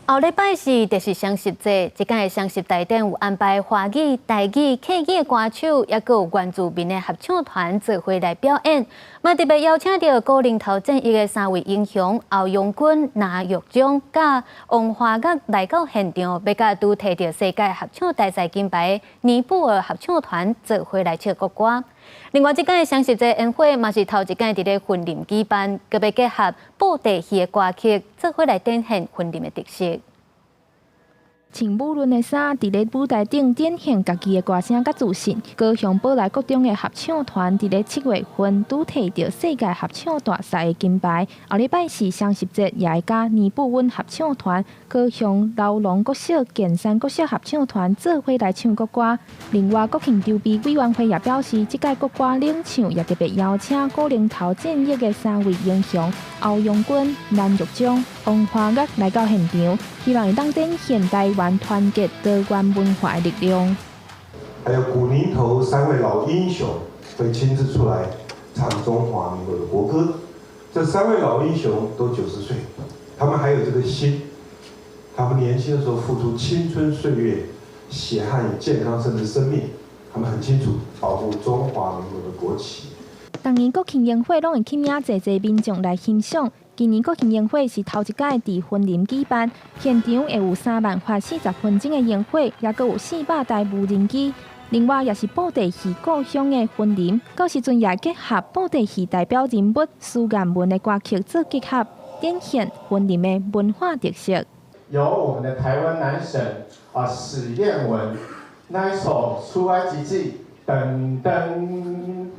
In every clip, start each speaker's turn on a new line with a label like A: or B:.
A: 後禮拜四就是雙十節，這擺的雙十大典有安排華語、台語、客語的歌手，抑閣有原住民的合唱團做伙來表演。嘛特別邀請著古寧頭戰役的三位英雄歐陽軍、藍玉章佮王華岳來到現場，欲佮拄提著世界合唱大賽金牌尼泊爾合唱團做伙來唱國歌。另外，這擺的雙十節煙火嘛是頭一擺佇咧雲林舉辦，閣欲結合布袋戲的歌曲，做伙來展現雲林的特色。
B: 穿舞崙的衫，佇咧舞台頂展現家己的歌聲佮自信。高雄寶來國中的合唱團佇咧7月份拄提著世界合唱大賽的金牌。後禮拜四雙十節也會佮尼布溫合唱團、高雄荖濃國小、建山國小合唱團做伙來唱國歌。另外，國慶籌備委員會也表示，這屆國歌領唱也特別邀請古寧頭戰役的三位英雄歐陽軍、藍玉章、王華岳來到現場，希望會當展現台灣團結多元文化的力量。
C: 還有古寧頭三位老英雄會親自出來唱中華民國的國歌。這三位老英雄都90歲，他們還有這個心，他們年輕的時候付出青春歲月、血汗與健康甚至生命，他們很清楚保護中華民國的國旗。
B: 逐年國慶煙火攏會吸引濟濟民眾來欣賞。今年國慶煙火是頭一擺佇雲林舉辦，現場會有3萬發40分鐘的煙火，抑閣有400台無人機。另外，也是布袋戲故鄉的雲林，到時陣也結合布袋戲代表人物蘇艷文的歌曲做結合，展現雲林的文化特色。
D: 由我們的台灣男神啊史艷文那一首《出埃及記》，噔噔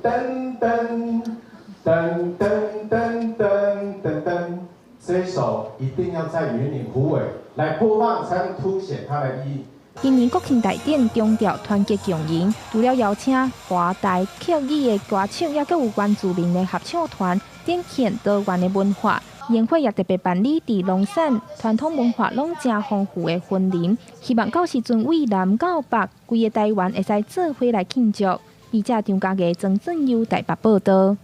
D: 噔噔噔噔噔噔噔噔，這一首一定要在雲林虎尾來播放，才能凸顯它的意義。
B: 今年國慶大典強調團結共贏，除了邀請華台客語的歌手，抑閣有原住民的合唱團，展現多元的文化。煙火也特別辦理佇農產傳統文化攏誠豐富的雲林，希望到時陣對南到北，規个台灣會使做伙來慶祝。記者張家藝、曾振優台北報導。